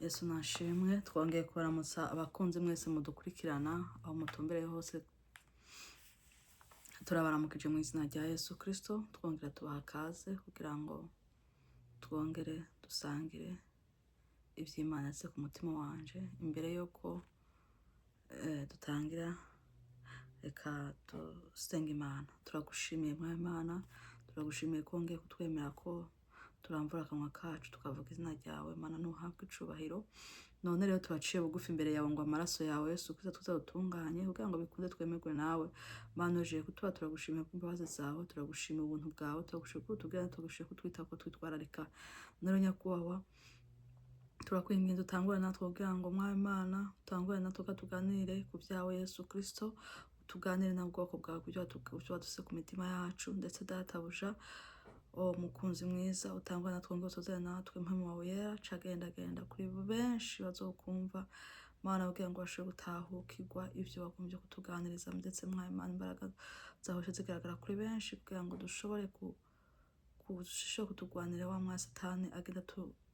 Yesu nashimwe. Twongeye kubaramutsa abakunzi mwese mudukurikirana aho mutumbereye hose. Turabaramukije mu izina rya Yesu Kristo, twongera tubaha kaze kugira ngo twongere dusangire iby'Imana yashyize ku mutima wanje. Imbere y'uko dutangira, reka dusenga Imana. Turagushimiye, Mwami Imana, turagushimiye ko wongeye kutwemera ko turamvura akanwa kacu tukavuga izina ryawe. Mana, ntuhabwe icubahiro. None rero turaciye bugufi imbere yawe ngo amaraso yawe Yesu Kristo tuzadutunganye kugira ngo bikunde twemerwe nawe. Mana, uje kutuba, turagushimiye kubw'imbabazi zawe, turagushimiye ubuntu bwawe, turagushimiye ko utubwira, turagushimiye ko utwitaho, ko twitwararika. None Nyakubahwa, turakwinginze utangure natwe kugira ngo, Mwami Imana, utangure natwe ko tuganire ku byawe Yesu Kristo, tuganire n'ubwoko bwawe ku byo wadusize ku mitima yacu. Ndetse Databuja, o mukunzi mwiza, utangure natwe ngo tuzane natwe mpemu wawe yera cagendagenda kuri benshi bazokumva, Mana, kugira ngo bashobore gutahukirwa ibyo wagombye kutuganiriza. Ndetse Mwami Imana, imbaraga zawe zigaragara kuri benshi kugira ngo dushobore ku kushobora kutugwanira wa mwa Satani agenda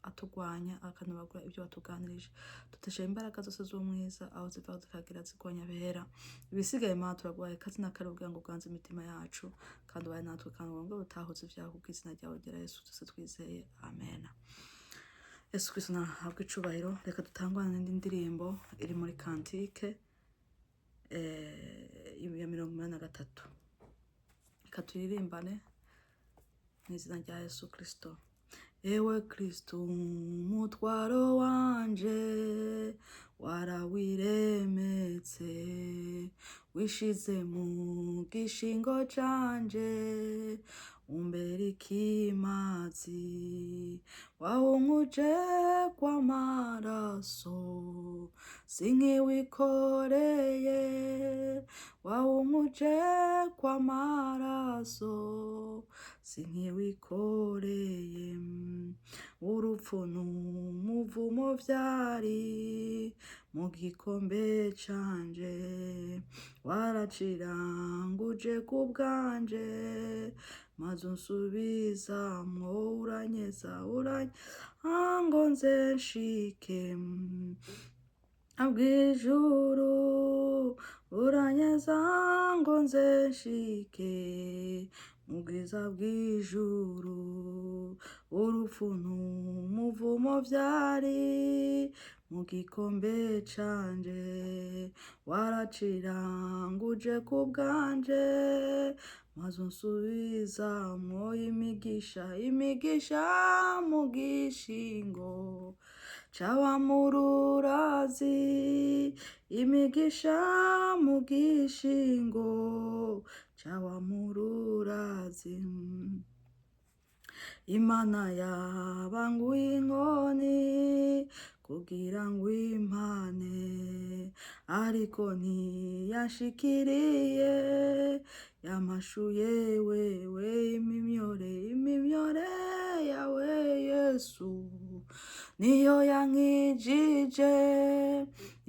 atugwanya akanabagura ibyo watuganirije. Tuteshe imbaraga zose z'umwiza aho ziva zikagira zigwanya bera. Ibisigaye, Mana, turaguhaye kazi na kare kugira ngo uganze imitima yacu kandi ubaye natwe kandi wongere utahuze ibyaha kubw'izina ryawe ryera Yesu twese twizeye, amen. Yesu Kristo nahabwe icubahiro. Reka dutangwane n'indi ndirimbo iri muri cantique ya 83. Reka tuyirimbane mu izina rya Yesu Kristo. Ewe Kristo, umutwaro wanje warawiremetse, wishize mu gishingo canje, umbera ikimazi, wawunkuje kw'amaraso, sinkiwikoreye, wawunkuje kw'amaraso, sinkiwikoreye. Urupfu n'umuvumo vyari mu gikombe canje, waraciranguje ku bwanje, maze unsubizamwo, uranyeza, uranye ngo nze nshike bw'ijuru, uranyeza ngo nze nshike mu bwiza bw'ijuru. Urupfu n'umuvumo vyari mu gikombe canje, waraciranguje ku bwanje, maze unsubizamwo imigisha, imigisha mu gishingo c'abamururazi, imigisha mu gishingo c'abamururazi. Imana yabanguye inkoni kugira ngo impane, ariko ntiyashikiriye yamashuye wewe. Imimyore, imimyore yawe Yesu niyo yankijije,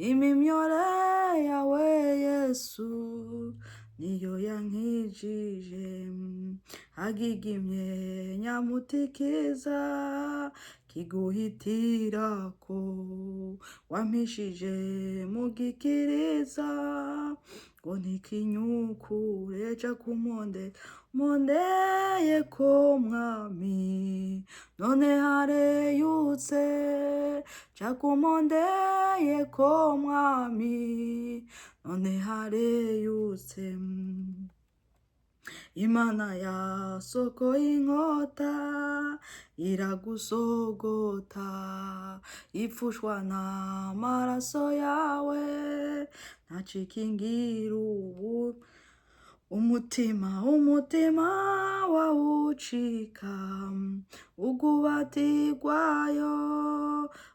imimyore yawe Yesu niyo yankijije. Hagigimye nyamutikiza kiguhitirako, wampishije mu gikiriza ngo ntikinyukure ca kumonde mondeye ko Mwami, none hareyutse ca kumondeye ko Mwami, none hareyutse. Imana yasokoye inkota iragusogota, ipfushwa n'amaraso yawe, ntacikingira ubu umutima, umutima wawucika ugubatirwayo,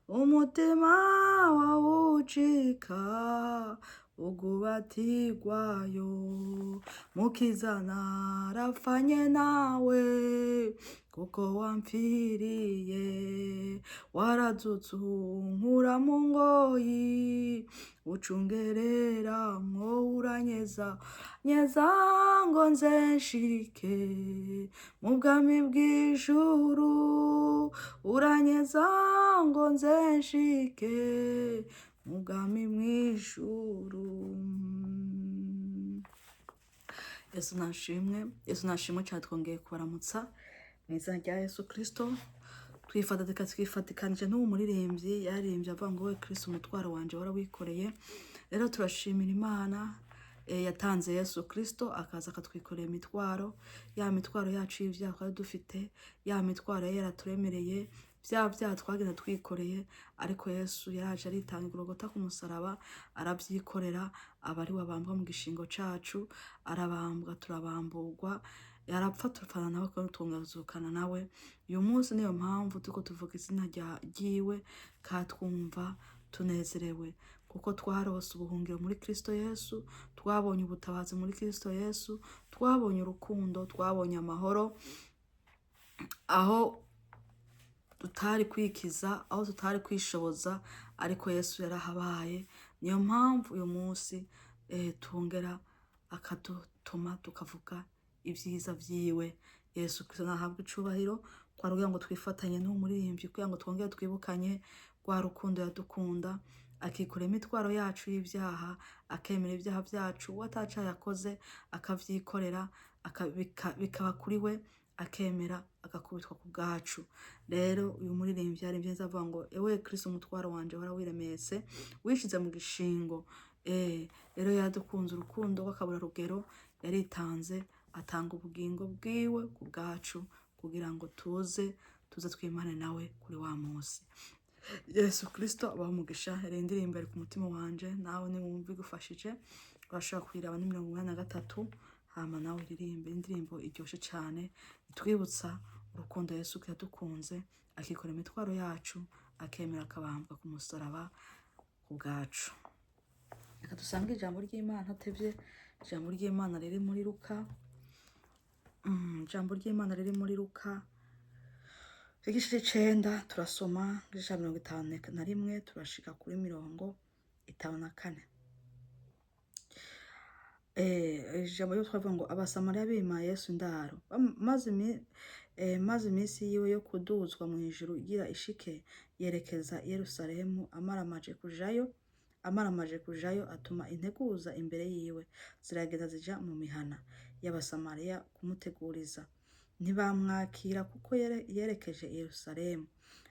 umutima wawucika ugubatirwayo. Mukiza, narafanye nawe. Kuko wampfiriye, warazutse unkura mu ngoyi, ucungerera mwo, uranyeza nyeza ngo nze nshike mu bwami bw'ijuru, uranyeza ngo nze nshike mu bwami bw'ijuru. Yesu nashimwe, Yesu nashimwe cyane. Twongeye kubaramutsa mu izina rya Yesu Kristo. Twifatika, twifatikanije n'uwo muririmbyi yaririmbye avuga ngo: "We Kristo, umutwaro wanje warawikoreye." Rero turashimira Imana yatanze Yesu Kristo akaza akatwikorera imitwaro, ya mitwaro yacu y'ibyaha twari dufite, ya mitwaro yari yaraturemereye, bya byaha twagenda twikoreye. Ariko Yesu yaraje aritanga igorogota ku musaraba, arabyikorera, aba ari we abambwa mu gishingo cacu. Arabambwa turabamburwa, yarapfa turapfana nawe, kandi twongera nawe uyu munsi. Niyo mpamvu turiko tuvuga izina ryiwe kandi twumva tunezerewe, kuko twarose ubuhungiro muri Kristo Yesu, twabonye ubutabazi muri Kristo Yesu, twabonye urukundo, twabonye amahoro aho tutari kwikiza, aho tutari kwishoboza, ariko Yesu yarahabaye. Niyo mpamvu uyu munsi twongera akadutuma tukavuga ibyiza vyiwe. Yesu Kristo nahabwa icubahiro. Kwari kugira ngo twifatanye n'umuririmbyi, kugira ngo twongere twibukanye rwa rukundo yadukunda, akikura imitwaro yacu y'ibyaha, akemera ibyaha byacu, we ataca yakoze akavyikorera, bikaba kuri we, akemera agakubitwa ku bwacu. Rero uyu muririmbyi yari byiza avuga ngo: "Ewe Kristo, umutwaro wanje warawiremetse, wishize mu gishingo." Rero yaradukunze urukundo rw'akabura rugero, yaritanze atanga ubugingo bwiwe ku bwacu, kugira ngo tuze twimane nawe kuri wa munsi. Yesu Kristo abaho umugisha. Yari indirimbo ari ku mutima wanje, nawe niwumva igufashije urashobora kuyiraba, ni 83, hama nawe uririmbe. Indirimbo iryoshe cane, itwibutsa urukundo Yesu yadukunze, akikora imitwaro yacu, akemera akabambwa ku musaraba ku bwacu. Reka dusange ijambo ry'Imana ntatevye. Ijambo ry'Imana riri muri Luka, ijambo ry'Imana riri muri Luka igice c'icenda, turasoma igice ca 51 turashika kuri 54. Ijambo ryo twavuga ngo: "Abasamariya bima Yesu indaro. Maze iminsi yiwe yo kuduzwa mu ijuru igira ishike, yerekeza i Yerusalemu. Amaramaje kujayo, atuma integuza imbere yiwe, ziragenda zija mu mihana y'Abasamariya kumuteguriza. Ntibamwakira kuko yerekeje i Yerusalemu.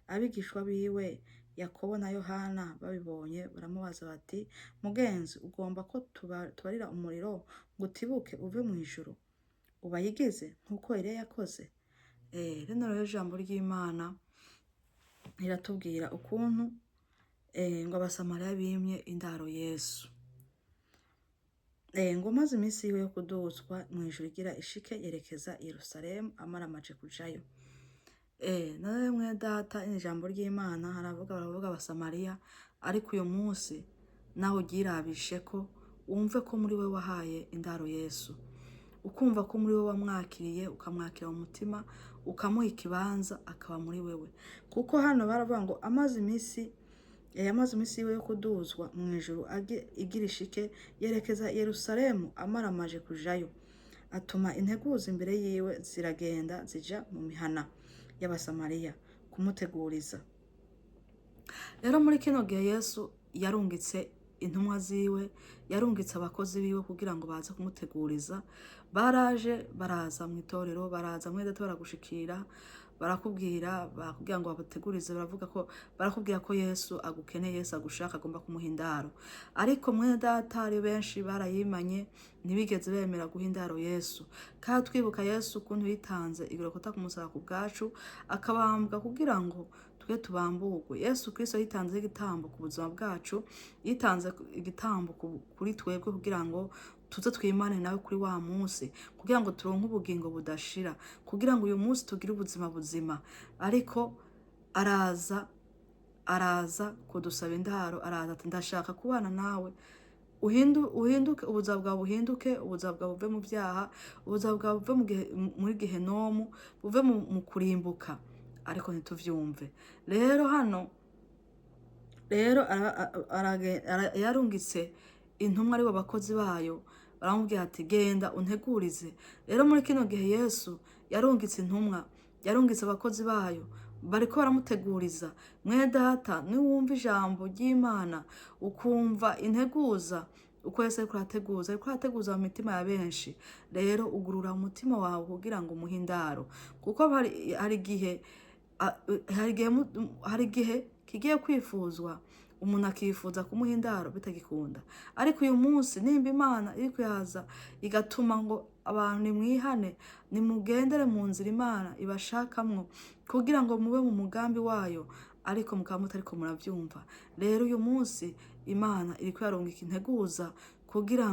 Abigishwa biwe Yakobo na Yohana babibonye baramubaza bati: Mugenzi, ugomba ko tubarira umuriro ngo utibuke uve mu ijuru ubayigize, nk'uko Eliya yakoze?" Rino rero ijambo ry'Imana riratubwira ukuntu ngo Abasamariya bimye indaro Yesu. Ngo maze iminsi yiwe yo kuduzwa mu ijuru igira ishike, yerekeza i Yerusalemu amaramaje kujayo. Nawe mwene data, ijambo ry'Imana haravuga, baravuga Abasamariya, ariko uyu munsi nawe uryirabishe ko wumve ko muri we wahaye indaro Yesu, ukumva ko muri we wamwakiriye, ukamwakira mu mutima, ukamuha ikibanza akaba muri wewe. Kuko hano baravuga ngo amaze iminsi yiwe yo kuduzwa mu ijuru igira ishike, yerekeza i Yerusalemu. Amaramaje kujayo, atuma integuza imbere yiwe, ziragenda zija mu mihana y'Abasamariya kumuteguriza. Rero muri kino gihe Yesu yarungitse intumwa ziwe, yarungitse abakozi biwe kugira ngo baze kumuteguriza. Baraje, baraza mu itorero, baraza muri data, baragushikira, barakubwira, barakubwira ngo babategurize, baravuga ko barakubwira ko Yesu agukeneye, Yesu agushaka, agomba kumuha indaro. Ariko mwene data, ari benshi barayimanye, ntibigeze bemera guha indaro Yesu. Kandi twibuka Yesu ukuntu yitanze igorogota ku musaraba ku bwacu, akabambwa kugira ngo twe tubamburwe. Yesu Kristo yitanze igitambo ku buzima bwacu, yitanze igitambo kuri twebwe kugira ngo tuze twimane nawe kuri wa munsi, kugira ngo turonke ubugingo budashira, kugira ngo uyu munsi tugire ubuzima buzima. Ariko araza kudusaba indaro, araza ati: "Ndashaka kubana nawe." Uhinduke, ubuzima bwawe buhinduke, ubuzima bwawe buve mu byaha, ubuzima bwawe buve muri gehenomu, buve mu kurimbuka, ariko ntituvyumve. Rero hano rero yarungitse intumwa, aribo bakozi bayo, baramubwira ati: "Genda untegurize." Rero muri kino gihe Yesu yarungitse intumwa, yarungitse abakozi bayo, bariko baramuteguriza. Mwene data, niwumva ijambo ry'Imana, ukumva integuza uko Yesu ariko arateguza, ariko arateguza mu mitima ya benshi, rero ugurura umutima wawe kugira ngo umuhe indaro, kuko hari igihe kigiye kwifuzwa, umuntu akifuza kumuha indaro bitagikunda. Ariko uyu munsi nimba Imana iri kuyaza igatuma ngo abantu nimwihane, nimugendere mu nzira Imana ibashakamwo kugira ngo mube mu mugambi wayo, ariko mukaba mutariko muravyumva. Rero uyu munsi Imana iriko yarungika integuza kugira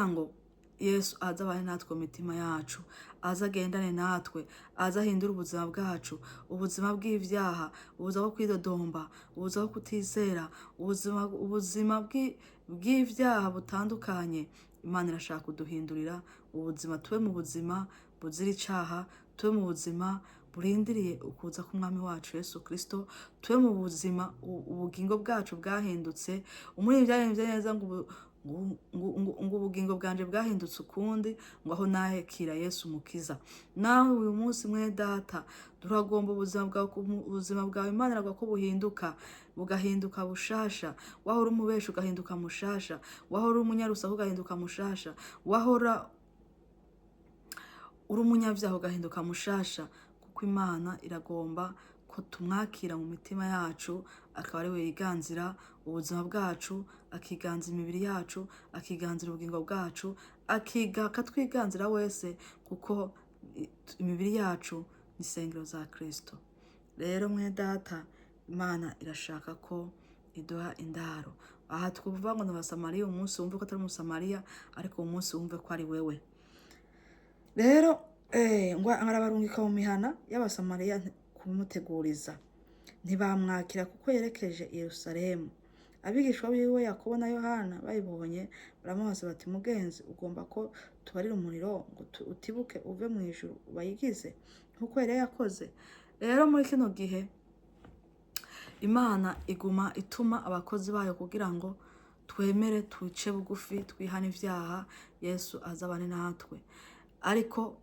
ngo Yesu aze abane natwe mu mitima yacu, aze agendane natwe, aze ahindure ubuzima bwacu, ubuzima bw'ivyaha, ubuzima bwo kwidodomba, ubuzima bwo kutizera, ubuzima bw'ivyaha butandukanye. Imana irashaka kuduhindurira ubuzima, tube mu buzima buzira icaha, tube mu buzima burindiriye ukuza k'Umwami wacu Yesu Kristo, tube mu buzima ubugingo bwacu bwahindutse. Umuririmbyi yaririmbye neza ngo ubugingo bwanje bwahindutse ukundi, ngo aho nahekira Yesu Umukiza. Nawe uyu munsi, mwene data, turagomba ubuzima bwawe, ubuzima bwawe Imana iragomba ko buhinduka, bugahinduka bushasha. Wahora umubeshi ugahinduka mushasha, wahora umunyarusaku ugahinduka mushasha, wahora uri umunyabyaha ugahinduka mushasha, kuko Imana iragomba ko tumwakira mu mitima yacu, akaba ari we yiganzira ubuzima bwacu, akiganza imibiri yacu, akiganzira ubugingo bwacu, akiga akatwiganzira wese, kuko imibiri yacu ni insengero za Kristo. Rero mwene data, Imana irashaka ko iduha indaro. Aha twumva ngo ni Abasamariya, umunsi wumve ko atari Umusamariya, ariko uwo munsi wumve ko ari wewe. Rero ngo arabarungika mu mihana y'Abasamariya kumuteguriza. Ntibamwakira kuko yerekeje i Yerusalemu. Abigishwa biwe Yakobo na Yohana babibonye baramubaza bati: "Mugenzi, ugomba ko tubarira umuriro ngo utibuke uve mu ijuru ubayigize nk'uko Eliya yakoze?" Rero muri kino gihe Imana iguma ituma abakozi bayo kugira ngo twemere, twice bugufi, twihane ivyaha, Yesu azabane natwe. Ariko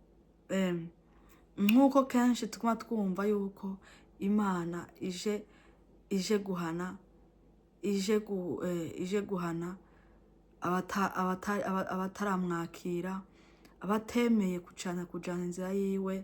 nk'uko kenshi tuguma twumva yuko Imana ije guhana, ije guhana abataramwakira, abatemeye kujana inzira yiwe,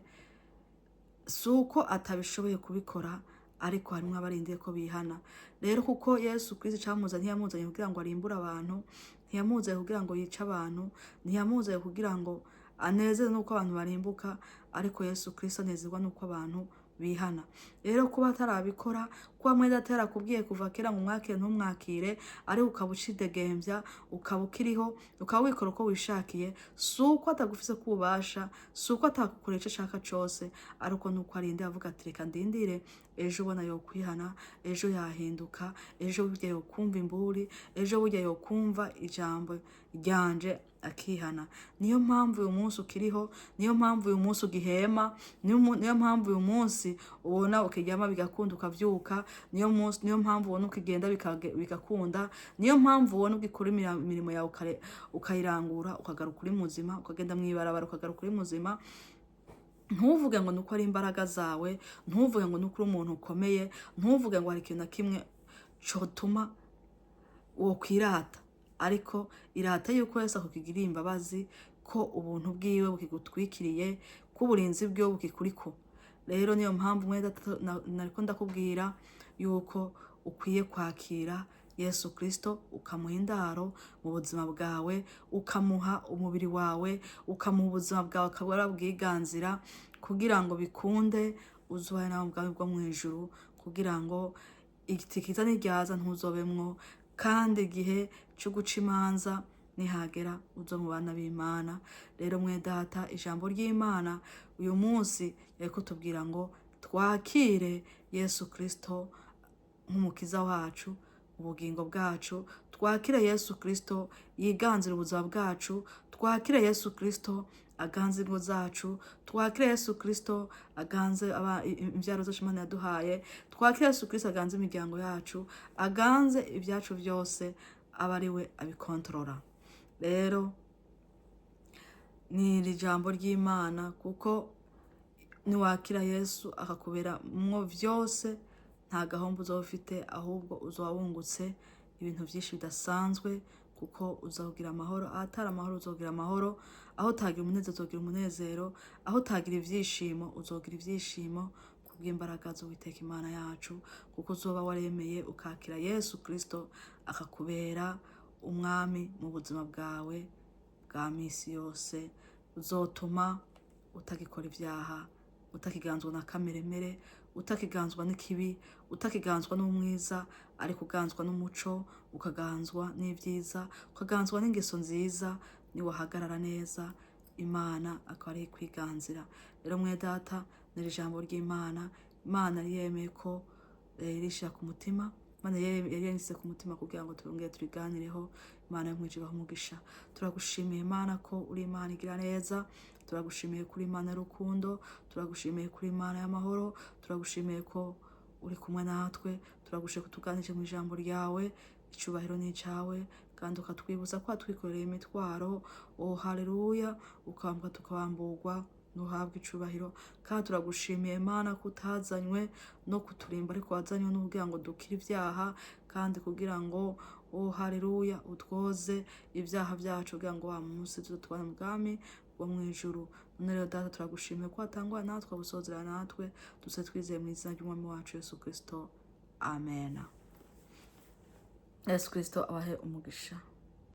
si uko atabishoboye kubikora, ariko harimwo abarindiye ko bihana. Rero kuko Yesu Kristo icamuzanye, ntiyamuzanye kugira ngo arimbure abantu, ntiyamuzanye kugira ngo yice abantu, ntiyamuzanye kugira ngo anezerwe n'uko abantu barimbuka, ariko Yesu Kristo anezerwa n'uko abantu bihana. Rero kuba atarabikora, kuba mwene data yarakubwiye kuva kera ngo umwakire ntumwakire, ariko ukaba ucidegembya, ukaba ukiriho, ukaba wikora uko wishakiye, si uko atagufise ko ububasha, si uko atagukorera ico ashaka cose, ariko nuko arinde avuga ati: "Reka ndindire, ejo ubona yokwihana, ejo yahinduka, ejo burya yokumva imburi, ejo burya yokumva ijambo ryanje akihana." Niyo mpamvu uyu munsi ukiriho, niyo mpamvu uyu munsi ugihema, niyo mpamvu uyu munsi ubona ukiryama bigakunda ukavyuka, niyo mpamvu ubona ukigenda bigakunda, niyo mpamvu ubona ugikora imirimo yawe ukayirangura, ukagaruka uri muzima, ukagenda mw'ibarabara ukagaruka uri muzima. Ntuvuge ngo nuko ari imbaraga zawe, ntuvuge ngo nuko uri umuntu ukomeye, ntuvuge ngo hari ikintu na kimwe cotuma wokwirata, ariko irata yuko Yesu akukigiriye imbabazi, ko ubuntu bwiwe bukigutwikiriye, ko uburinzi bwiwe bukikuriko. Rero niyo mpamvu, mwene data, nariko ndakubwira yuko ukwiye kwakira Yesu Kristo, ukamuha indaro mu buzima bwawe, ukamuha umubiri wawe, ukamuha ubuzima bwawe, akaba arabwiganzira, kugira ngo bikunde uzubahe nawe ubwami bwo mu ijuru, kugira ngo igitikiza niryaza ntuzobemwo, kandi igihe cyo guca imanza nihagera uzo mu bana b'Imana. Rero mwe data, ijambo ry'Imana uyu munsi yari kutubwira ngo twakire Yesu Kristo nk'umukiza wacu. ubugingo bwacu, twakire Yesu Kristo yiganzira ubuzima bwacu, twakire Yesu Kristo aganze ingo zacu, twakire Yesu Kristo aganze imbyaro zacu Imana yaduhaye, twakire Yesu Kristo aganze imiryango yacu, aganze ibyacu byose, aba ari we abikontorora. Rero ni iri jambo ry'Imana, kuko niwakira Yesu akakubera mwo byose, nta gahombo uzaba ufite, ahubwo uzaba wungutse ibintu byinshi bidasanzwe, kuko uzagira amahoro ahatari amahoro, uzogira amahoro aho utagira umunezero, uzogira umunezero aho utagira ibyishimo, uzogira ibyishimo kubw'imbaraga z'Uwiteka Imana yacu, kuko uzoba waremeye ukakira Yesu Kristo akakubera umwami mu buzima bwawe bwa misi yose. Uzotuma utagikora ibyaha, utakiganzwa na kameremere, utakiganzwa n'ikibi, utakiganzwa n'umwiza, ariko uganzwa n'umuco, ukaganzwa n'ibyiza, ukaganzwa n'ingeso nziza. Niwahagarara neza, Imana akaba ari kwiganzira. Rero mwe data, ni iri jambo ry'Imana Imana yari yemeye ko rishyira ku mutima, Imana yari yanditse ku mutima kugira ngo turongere turiganireho. Imana yo mwijuru ibahe umugisha. Turagushimiye Imana ko uri Imana igira neza, turagushimiye kuri Imana y'urukundo, turagushimiye kuri Imana y'amahoro, turagushimiye ko uri kumwe natwe, turagushimiye ko tuganije mu ijambo ryawe. Icyubahiro ni icyawe, kandi ukatwibutsa ko watwikoreye imitwaro. Oh haleluya, ukambwa tukabamburwa, ntuhabwe icubahiro. Kandi turagushimiye Imana ko utazanywe no kuturimba, ariko wazanywe no kugira ngo dukire ibyaha, kandi kugira ngo, oh haleluya, utwoze ibyaha byacu, kugira ngo wa munsi tuze tubane mu bwami bwo mu ijuru. None rero Data, turagushimiye ko watangwa natwe, busozera natwe, duse twizeye mu izina ry'Umwami wacu Yesu Kristo, amen. Yesu Kristo abahe umugisha.